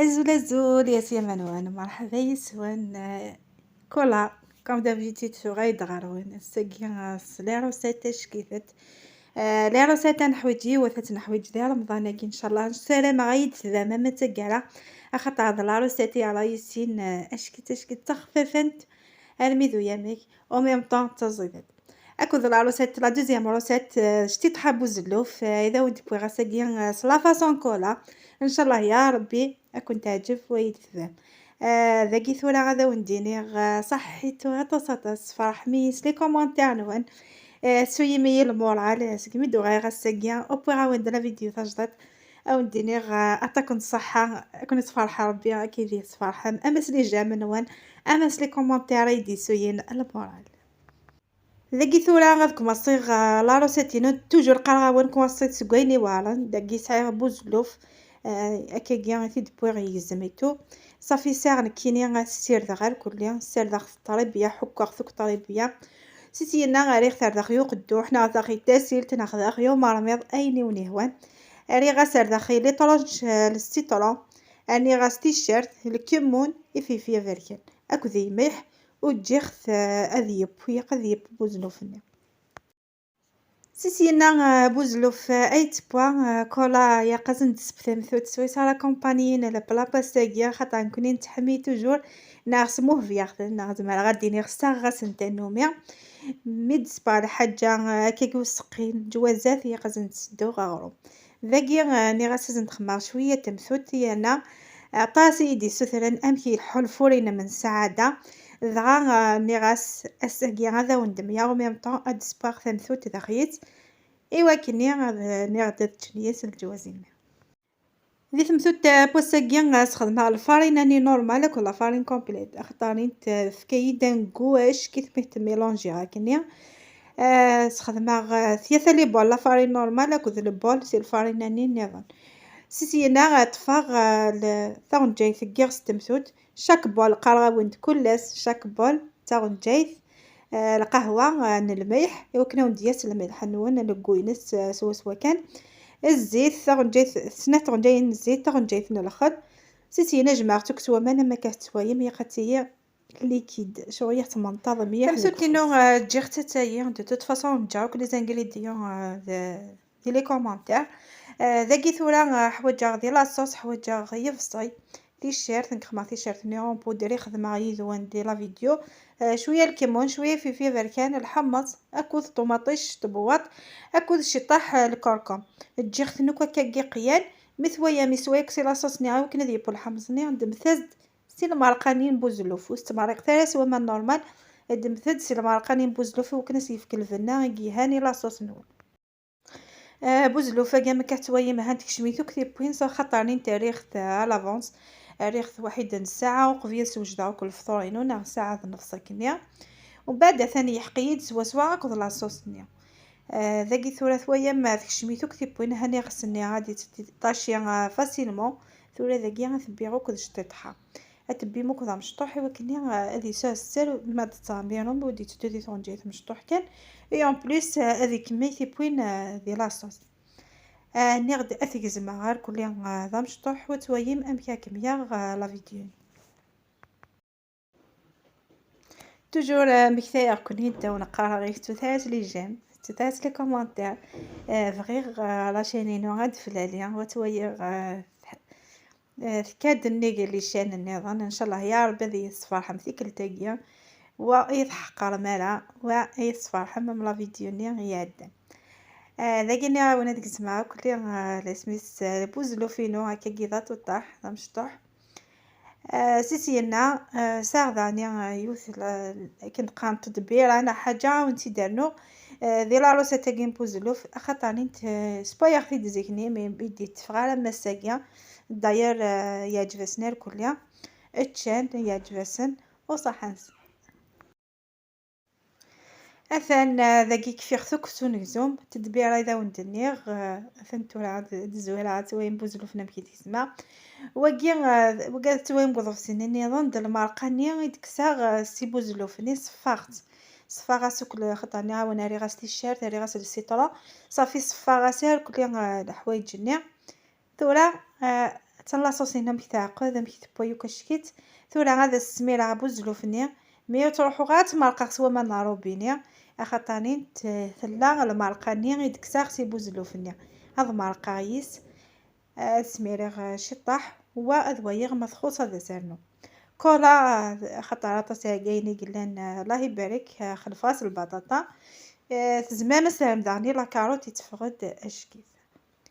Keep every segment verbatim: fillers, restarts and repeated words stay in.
Azul azul, yas yamanuan, merḥba yis-wen. Kola, comme d'habitude, tuɣa-yi-d ɣer-wen. Ass-agi, eh, s les recettes ackitet. Eh, les recettes ad neḥwiǧ yiwet, ad tt-neḥwiǧ di Remḍan-agi, ncallah. Ssarameɣ ad yi-d-tbam ama d taggara, axaṭer d la recette i ara yissin, eh, ackit, ackit, d taxfafant armi d uyamek, en même temps d taẓidant. Akked la recette, la deuxième recette, eh, ctiṭḥa n buzelluf, eh, i d awen-d-wwiɣ ass-agi, eh, s la façon Kola. Ncallah ya Rebbi ad ken-teɛǧeb u ad yi-d-tbam. Eh, dagi tura ad awen-d-iniɣ, eh, ṣaḥḥit aṭas, aṭas, tferḥem-iyi s les commentaires-nwen. Eh, tessuyim-iyi lmural, eh, segmi d-uɣaleɣ ass-agi, wwiɣ-awen-d la vidéo tajdiṭ. Ad wen-d-iniɣ, eh, aṭak n ṣṣeḥḥa, ad ken-isferḥ Rebbi, ad k-id-isferḥem, ama s les j'aime-nwen, ama s les commentaires ay d-isuyin lmural. Dagi tura ad kmaṣiɣ, eh, la recette-inu, toujours qqareɣ-awen kmaṣiɣ seg wayen iweɛren. Dagi sɛiɣ buzelluf, eh, akkagi i t-id-wwiɣ yegzem et tout. Ṣafi sɛiɣ nekkini ad t-ssirdeɣ ar kulli, ssirdeɣ-t ṭribya, ḥukkeɣ-t akk ṭribya. Si syenna rriɣ-t ar daxel uqedduḥ, neɣ daxel tasilt, neɣ daxel umermiḍ, ayen i wen-ihwan. Rriɣ-as ar daxel les tranches, eh, n le citron, rniɣ-as ticcert, lkemmun, ifefi aberkan, akked lmelḥ, u ǧǧiɣ-t, eh, ad yewwi, ad yewwi buzelluf-nni. Si syenna, eh, buzelluf, eh, ay tewwa, eh, Kola, yaqazen d ssebtem tut swayes ara kompanyin le plat pasta-agi, xaṭer nekkni nettḥemmi toujours, neɣ smuhebyaɣ-ten, neɣ zemreɣ ad d-iniɣ ssaɣeɣ-asen tannumi. Mi d-tesbeɣ lḥaǧa, eh, akkagi useqqi n lǧwazat, yaqazen d sedduɣ aɣrum. Dagi, eh, nniɣ-as ad sen-xedmeɣ cwiya n temtunt, yerna aṭas i yi-d-yessutren amek yelḥu lfur-inem n ssaɛada. Dɣa, eh, nniɣ-as, ass-agi ad awen-d-myaɣ, en même temps ad d-sewweɣ tamtunt daxel-itt, i wakken-nni ad, nniɣ-d ad ččen yis lǧwaz-nni. Di temtunt, eh, n wass-agi, eh, sxedmeɣ lfarine-nni normal akked la farine complète, axaṭer-nni tefka-yi-d un goût ackit mi t-mélangiɣ akkenni. Eh, sxedmeɣ, eh, tlata les bols la farine normale akked le bol si lfarine-nni nniḍen. Si syenna, eh, ṭṭfeɣ, eh, le-, taɣenǧayt, ggiɣ s temtunt. Chaque bol, qqareɣ-awen-d kul ass, chaque bol d taɣenǧayt, eh, lqahwa, eh, n lmelḥ, i wakken ad wen-d-yas lmelḥ-nwen, le goût-ines, eh, swaswa kan. Zzit, taɣenǧayt, snat tɣenǧayin n zzit, taɣenǧayt n lxell. Si syenna jemɛeɣ-tt akk s waman, am akka tettwayem, ilaq ad tili liquide, cɣel ad tmenṭaḍ mliḥ deg ufus. Tamtunt-inu, eh, ǧǧiɣ-tt ad tagi. De toute façon, ǧǧiɣ akk les ingrédients, eh, de, di les commentaires. Eh, dagi tura, eh, ḥwaǧeɣ di la sauce, ḥwaǧeɣ yebṣel, ticcert, nekk xedmeɣ ticcert-nni en poudre, xedmeɣ yid-wen di la vidéo. Eh, cwiya lkemmun, cwiya fifi aberkan, lḥemmeẓ, akked ṭumaṭic, tebwaṭ, akked ciṭṭaḥ, eh, lkurkum. Ǧǧiɣ-ten akk akka n yiqjan. Mi twayam iswa akk si la sauce-nni, i wakken ad yewwu lḥemmeẓ-nni, ddmet-as-d si lmerqa-nni n buzelluf, ur s-ttmerriqet ara s waman normal, ddmet-d si lmerqa-nni n buzelluf i wakken ad s-yefk lbenna i yelhan i la sauce-nwen. Eh, buzelluf-agi, am akka tettwayem, han tekcem-it akk tiwwin, s axaṭer-nni rriɣ-t à l'avance, rriɣ-t waḥid n ssaɛa uqbel ad swejdeɣ akk lefṭur-inu, neɣ ssaɛa d nnefṣ akkenni. Umbeɛd atan yelḥeq-iyi-d swaswa akked la sauce-nni. Eh, dagi tura twayam, eh, tekcem-it akk tiwwin, han iɣes-nni ad yettṭaci, eh, facilement. Tura dagi ad t-bbiɣ akk d cṭiṭḥa. Ad t-tbbim akk d amecṭuḥ i wakken, eh, ad yesɛu sser ma d-tettɛemmirem ur d-yetteddu di tɣenǧayt mecṭuḥ kan. Et en plus, eh, ad ikemmel tiwwin, eh, di la sauce. Eh, nniɣ-d ad t-gezmeɣ ar kulli, eh, d amecṭuḥ, u ad twayem amek ad kem-yaɣ, eh, la vidéo. Toujours, eh, mmektayeɣ-ken-id, ad wen-qqareɣ i tettut-as les j'aime, tettut-as les commentaires. Eh, bɣiɣ, eh, la chaîne-inu ad d-tlali, u ad twaliɣ, eh, eh, tekka-d nnig les chaînes nniḍen. Ncallah ya Rebbi ad iyi-tesferḥem tikkelt-agi, wa i tḥeqqrem ara, wa i tesferḥem am la vidéo-nni i iɛeddan. Eh, dagi nniɣ-awen ad gezmeɣ akk li, eh, la isem-is, eh, buzelluf-inu, akkagi d atuṭṭaḥ, d amecṭuḥ. Eh, si syenna, eh, sɛiɣ daɣni, eh, yiwet, eh, akken qqaren tedbira neɣ ḥaǧa, ad wen-tt-id-rnuɣ, eh, di la recette-agi n buzelluf, axaṭer-nni, eh, sewwayeɣ-t-id zik-nni, mi ur d-yetteffeɣ ara am ass-agi. D'ailleurs, eh, yeɛǧeb-asen irkelli. Ččan, yeɛǧeb-asen, u ṣaḥḥan-sen. Atan, eh, dagi kfiɣ-t akk s unegzum, tedbira i d awen-d-nniɣ, eh, atan tura ad, ad zwireɣ, ad twayem buzelluf-nni amek i d-yezma. Wagi, eh, wagi ad twayem deg uḍebsi-nni nniḍen, d lmerqa-nni i d-kkseɣ, eh, si buzelluf-nni, ṣeffaɣ-tt. Ṣeffaɣ-as akk lxeṭṭa-nni, awen rriɣ-as ticcert, rriɣ-as le citron, ṣafi ṣeffaɣ-as irkelli, eh, leḥwayeǧ-nni. Tura, eh, Ttallaṣuṣ-inu amek teɛqed, amek tewwa yakk acek-itt. Tura ad as-smireɣ buzelluf-nni, mi ur ttruḥuɣ ara ad tt-merqeɣ s waman n ṛubini, axaṭer-nni t-, tella lmerqa-nni i d-kkseɣ si buzelluf-nni. Ad merqeɣ yis, ad smiriɣ, eh, ciṭṭaḥ, wa ad waliɣ ma txuṣ ad as-rnu. Kula, eh, axaṭer aṭas n iɛeggalen i yellan, eh, Allah ibarek, eh, xelfeɣ-as lbaṭaṭa. Eh, tezmam ad s-terrem daɣen i la carotte, yetteffeɣ-d acek-it.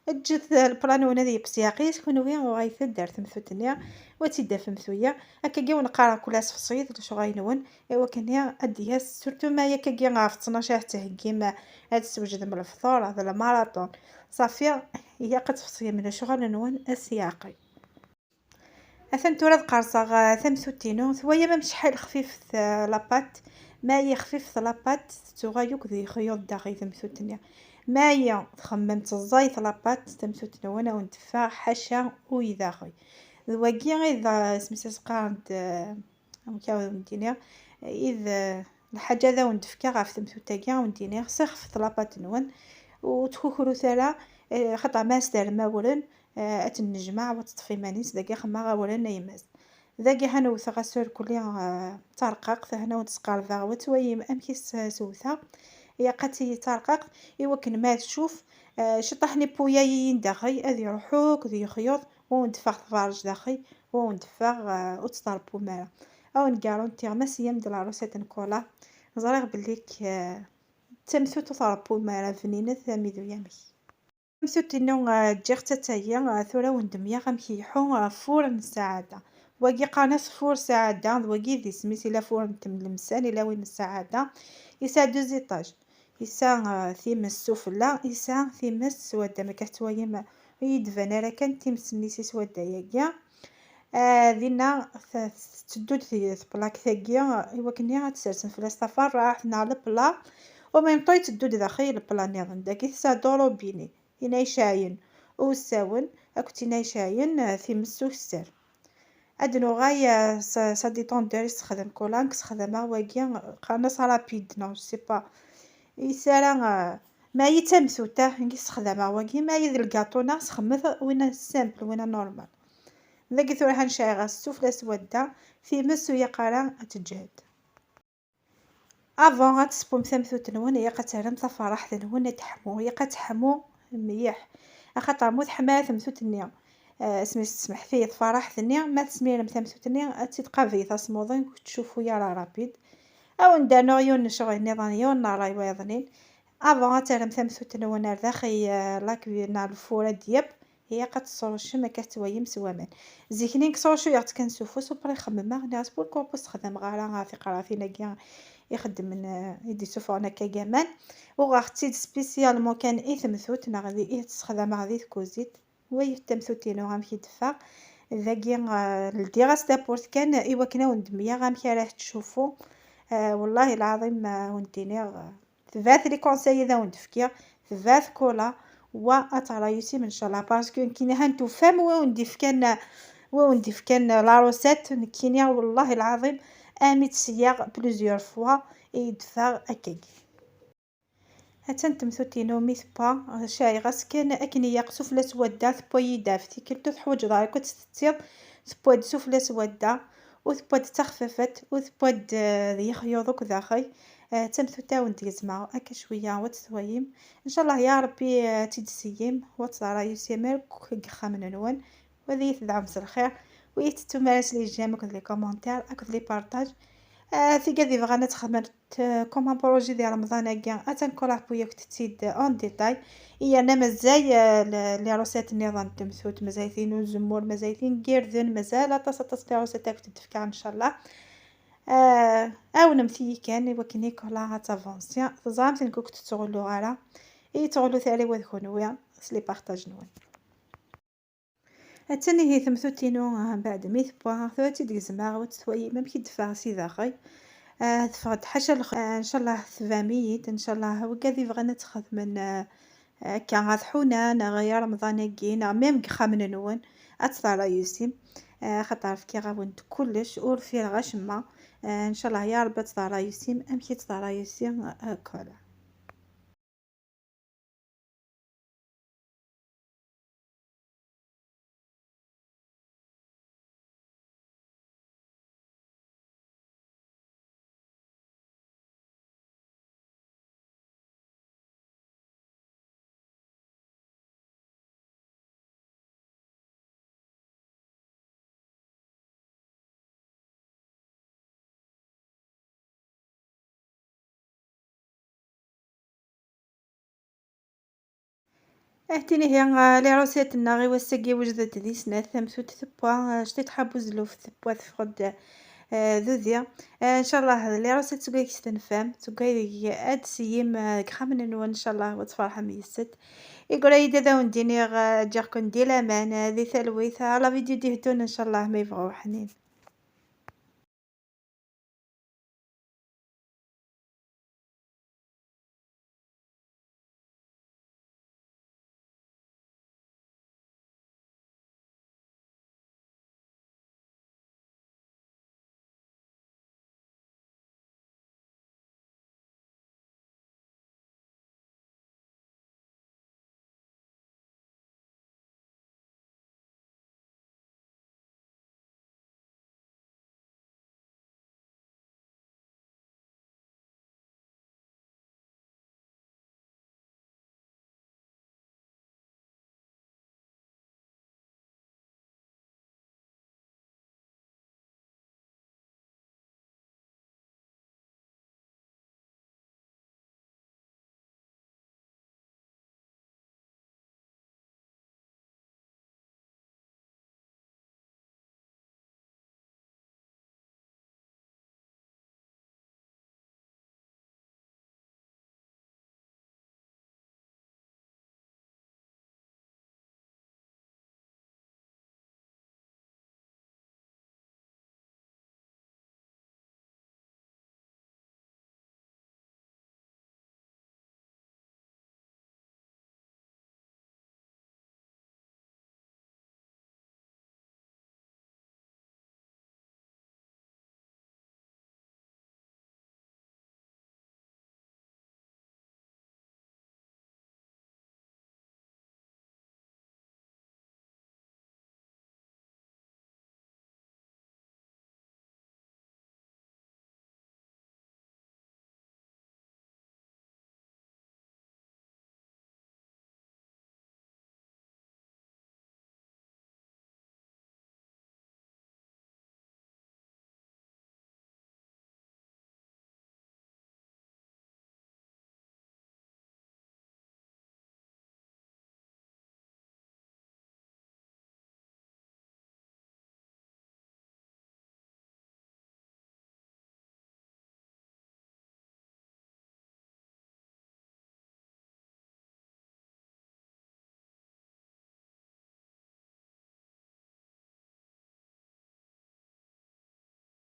Ǧǧet lpla-nwen ad yekkes yeɛqel-is kunwi, uɣayet-d ar temtut-nni, u ad tt-id-tafem tuya. Akkagi wen-qqareɣ kul asefṣi d lecɣal-nwen, i wakken ad d-yas, surtout ma yakkagi ɣef ttnac ara tettheggim ad teswejdem lefṭur, d lemaraṭun. Ṣafi, ilaq ad tfeṣlem lecɣal-nwen s yeɛqel. Atan tura ad qerṣeɣ, eh, tamtut-inu. Twayam amek acḥal xfifet, eh, la pâte? Ma ay xfifet la pâte, tettuɣal yakk d yexyuḍ daxel tamtut-nni. Ma ay txemmemt ẓẓayet la pâte, tamtut-nwen ad wen-d-teffeɣ ḥaca ul daxel. D wagi i d, eh, isem-is as qqaren-d, eh, amek ara wen-d-iniɣ, i d, eh, lḥaǧa ad wen-d-fkeɣ ɣef temtut-agi, ad wen-d-iniɣ sixfet la pâte-nwen, ur ttkukrut ara, eh, xaṭer ma as-terrem awren, eh, ad tennejmaɛ u ad teṭṭef iman-is, dagi xemmeɣ awren ayemmas. Dagi ha newteɣ asurkuli, eh, d tarqaqt, ha wen-tt-sqerbeɣ, u ad twayim amek i s-, s-wteɣ. Ilaq ad tili d tarqaqt, i wakken ma tcuf, eh, ciṭṭaḥ n ipuyayiyen daxel, ad iruḥ akk d yexyuḍ, u ad wen-d-teffeɣ tbarrej daxel, u ad wen-d-teffeɣ, eh, ur tettṛebbum ara. Ad wen-garantiɣ ma s-yam-d la recette n Kula, ẓriɣ belli k-, eh, d tamtut ur tṛebbum ara, bninet am iduyamek. Tamsut-inu, eh, ǧǧiɣ-tt atta-yi, eh, tura wen-d-mliɣ amek ileḥḥu, eh, fur n ssaɛada. Wagi qqaren-as fur ssaɛada, d wagi d isem-is, ila fur n temlemsan, ila win n ssaɛada. Yesɛa deux étages. Yesɛa, eh, times sufella, yesɛa times s wadda. Ma akka tettwalim, eh, ur yi-d-tban ara kan times-nni si swadda-yagi. Ah, dinna t-, tetteddu-d t-, tplakt-agi, i wakken ad tsersen fell-as taferraḥt neɣ lepla, u en même temps yetteddu-d daxel lepla nniḍen. Dagi tesɛa du robinet, tin ay iceɛɛlen usawen akked tin ay iceɛɛlen, ah, times s ukessar. Ad nuɣal, ah, s, s adétendeur i yessexdam Kula, nekk sexdameɣ wagi, qqaren-as rapide, neɣ je sais pas. Yesɛa, ah, ma ay d tamtuta i yessexdameɣ wagi, ma ay d lgaṭu-nneɣ sxedmet win simple, win normal. Dagi tura ḥa necɛiɣ-as sufella s wadda, times ur ilaq ara ad teǧhed. Avant ad tesbum tamtut-nwen, ilaq ad terrem taferraḥt-nwen ad teḥmu, ilaq ad teḥmu mliḥ. Axaṭer ma ur teḥmi ara temtut-nni, eh, asmi s-, tesmeḥti tferraḥt-nni, ma tesmirem tamtut-nni, ad tt-id-tqabel tasmuḍi, ur tettcufu ara rapide. Ad wen-d-rnuɣ yiwen n ccɣel nniḍen, yiwen n ṛṛay wayeḍnin. Avant ad terrem tamtut-nwen ar daxel, eh, la cuisine neɣ lfur ad d-yeb, ilaq ad tesruccem akka tettwayim s waman. Zik-nni nekk sruccuyeɣ-tt kan s ufus, après xemmemeɣ, nniɣ-as pourquoi pas ur sexdameɣ ara ɣer tiqratin-agi ixeddmen, eh, i d-isuffɣen akka aman. Uɣeɣ-tt-id spécialement kan i temtut, neɣ di, i tt-sexdameɣ di tkuzit. Wayet tamtut-inu amek i d-teffeɣ. Dagi, eh, ldiɣ-as tawwurt kan i wakken ad wen-d-mliɣ amek ara tettcufu. Eh, wallahi lɛaḍim, eh, wen-d-iniɣ, eh, tebɛet les conseils i d awen-d-fkiɣ, tebɛet Kula, wa ad tṛayusim ncallah, parce que nekkini ha n-tufam wa wen-d-ifkan, wa wen-d-ifkan la recette, nekkini wallahi lɛaḍim, ami tt-sliɣ plusieurs fois, i d-teffeɣ akkagi. Attan temtut-inu mi tewwa, ceɛɛiɣ-as kan akken ilaq sufella s wadda, tewwa-yi-d ɣef tikkelt, ur teḥwaǧeḍ ara akk ad tt-tettiḍ, tewwa-d sufella s wadda, u tewwa-d d taxfafet, u tewwa-d, eh, d yexyuḍ akk daxel. Eh, d tamtut a wen-d-gezmeɣ akka cwiya, wa tt-twayim. Ncallah ya Rebbi, eh, ad tt-id-tseyyim, wa tt-tṛayusim akk deg yixxamen-nwen. Wa ad iyi-tedɛum s lxir, wa iyi-tettum ara s les j'aime akked les commentaires akked les partages. Ah, tigad yebɣan ad txedmemt, eh, comme un projet di Remḍan-agi, atan Kula tewwi-yakent-tt-id en détail. Yerna mazal, eh, le-, les recettes nniḍen n temtut, mazal tin n uzemmur, mazal tin n yirden, mazal aṭas, aṭas n les recettes ad kent-d-fkeɣ, ncallah. Ah, ɛawnemt-iyi kan i wakken i Kula ad tavansi. Teẓramt nekk ur kent-ttɣulluɣ ara. I tɣullut ara i wa d kenwi s les partages-nwen. Attan ihi temtut-inu, ah, mbeɛd mi tewwa, tura ad tt-id-gezmeɣ, wa tt-twayim amek i d-teffeɣ si daxel. Ah, teffeɣ-d ḥaca lx-, ah, ncallah tebɛem-iyi-d, ncallah wigad yebɣan ad txedmem, ah, akka ɣer tḥuna, neɣ i Remḍan-agi, neɣ même deg yixxamen-nwen, ad tt-tṛayusim. Ah, axaṭer fkiɣ-awen-d kullec, ur ffireɣ acemma. Ah, ncallah ya Rebbi ad tt-tṛayusim amek i tt-tṛayusi, ah, Kula. Ahtini hi, ah, les recettes-nneɣ i wass-agi wejdet di snat, tamtunt tewwa, ah, cṭiṭ ḥabu zluf tewwa teffeɣ-d, ah, d udi. Ah, ncallah les recettes seg wayeg tenfam, seg wayeg ad d-teyyim, ah, deg ixxamen-nwen, ncallah ad tferḥem yes-sent. Igura-yi-d ad awen-d-iniɣ, ah, ǧǧiɣ-ken di laman, ah, di talwit, ah, la vidéo d-iheddun, ncallah ma yebɣa uḥnin.